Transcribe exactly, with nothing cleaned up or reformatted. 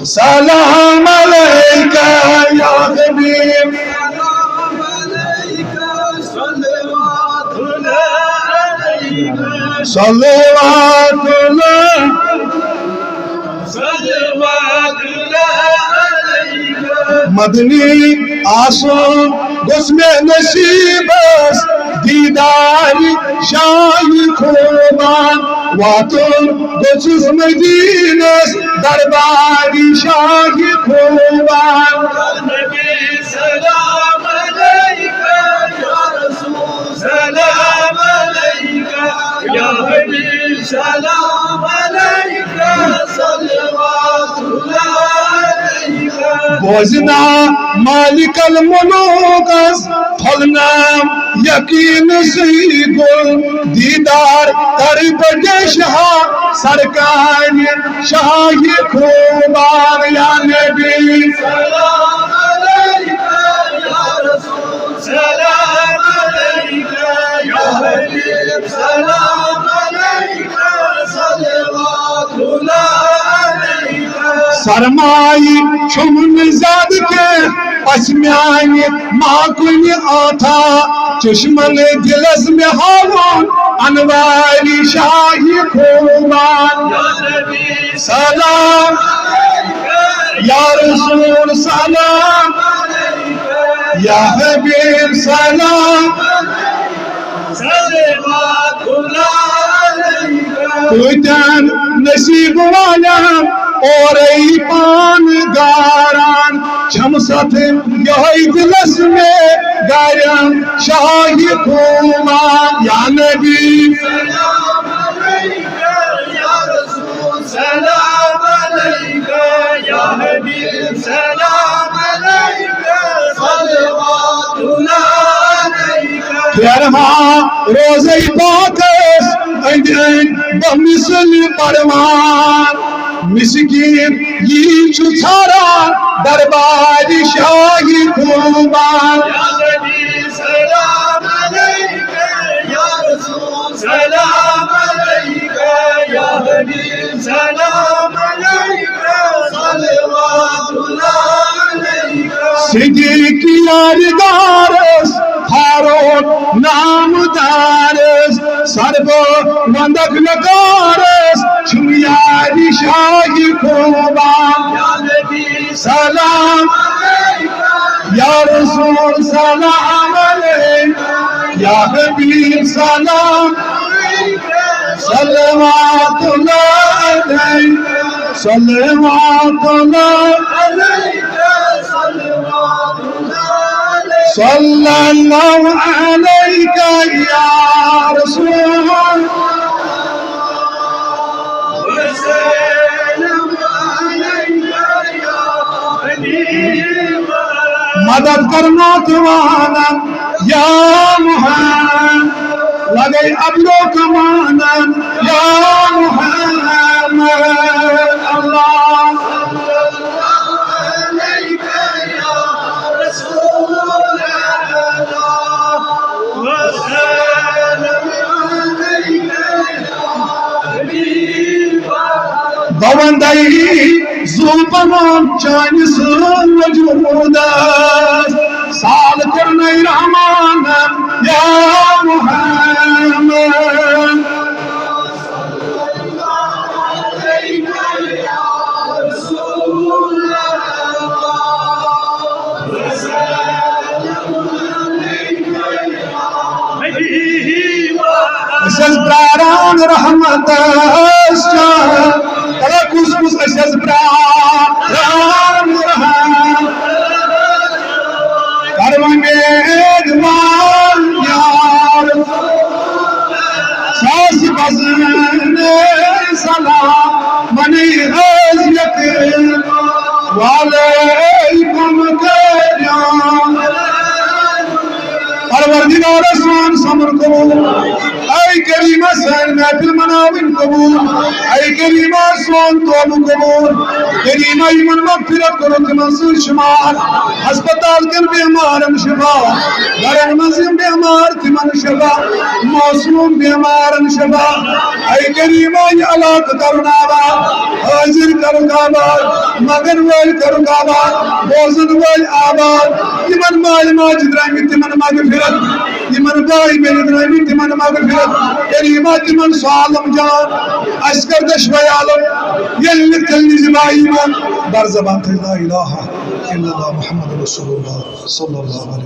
سلام علیکہ یا حبیب، صلوات اللہ۔ مدنی آسُن گوٚژھ مےٚ نصیٖبس، دیٖدار شاہِ خوبان۔ واتُن گوٚژھُس مدیٖنس، دربار شاہِ خوبان۔ سلام علیکہ یا رسول، سلام علیکہ یا حبیب، سلام علیکہ، صلوات اللہ علیکہ۔ بوزنا مالک الملوکس پھۄلنام یقین سٕے گُل، دیٖدار کر بہٕ شاہ سرکار شاہِ خوبان۔ یا نبی سلام علیکہ یا رسول، سلام علیکہ یا حبیب، سلام علیکہ، صلوات اللہ علیکہ۔ سرمایہِ چھُم نہٕ زیادٕ کینٛہہ، پس میانہِ ما کُنہِ آتھا، چشمن دلس مےٚ ہاوُن انوارِ شاہِ خوبان۔ سلام یا رسول، سلام یا حبیب، سلام۔ کۭتٮ۪ن نصیٖب والٮ۪ن اورَے پان گاران، چھَم ستھ یِہوٚے دِلَس مےٚ گارٮ۪ن شاہِ خوبان۔ یا نبی سلام علیکہ یا رسول، سلام علیکہ یا حبیب، سلام علیکہ، صلوات اللہ علیکہ۔ پھیرٕ ہا روزے پاکس أنٛدۍ أنٛدۍ بمثل پروان، مسکین یی چھُ ژھاران دربار شاہِ خوبان۔ یا نبی سلام علیکہ یا رسول، سلام علیکہ یا حبیب، سلام علیکہ، صلوات اللہ علیکہ۔ صدیق یار دارس، فاروق نامدارس، سربو وندک نگارس، چھُم یارِ شاہِ خوبان۔ یا نبی سلام علیکہ یا رسول، سلام علیکہ یا حبیب، سلام علیکہ، صلوات اللہ علیکہ، صلوات اللہ علیکہ، صلوات اللہ علیکہ، صلی اللہ علیکہ یا رسول۔ مدد کر ناتوانن یا محمد، لگے اب لو کمانن یا محمد۔ اللہ بوندے زو پمان چانس وجودس، سال کرنے رحمان یا محمد۔ أسۍ ٲسۍ پراران رحمتس چاہت، تلہ کُس کُس أسۍ ٲسۍ پراران رحمت۔ کر وۄنۍ میٲنۍ وار یار، ساس بزن سلام منی حضرت، وعلیکم کریان۔ پروردگار سون صبر کرو۔ اے کریمہ سٲنۍ محفل مناوٕنۍ قبول۔ اے کریمہ سون توبہٕ قبول۔ کریمہ یِمن مغفرت کوٚرُتھ تِمن سۭتۍ شُمار۔ ہسپتال کٮ۪ن بیمارن شفا۔ گرن منٛز یِم بیمار تِمن شفا۔ معصوم بیمارن شفا۔ اے کریمہ یہِ علاقہٕ کرُن آباد۔ حٲضِر کرُکھ آباد۔ منگن وٲلۍ کرُکھ آباد۔ بوزن وٲلۍ آباد۔ یِمن مالۍ ماجہِ درٛامٕتۍ تِمن مغفرت۔ یِمن بٲے بیٚنہِ درٛٲمٕتۍ تِمن مغفرت۔ کریمہ تِمن سُہ عالم جان۔ اَسہِ کر دۄشوے عالم۔ ییٚلہِ نہٕ تیٚلہِ نہٕ زِ بھائی من۔ بر زبان تھٲے لا الہ الا اللہ محمد رسول اللہ صلی اللہ علیہ وسلم۔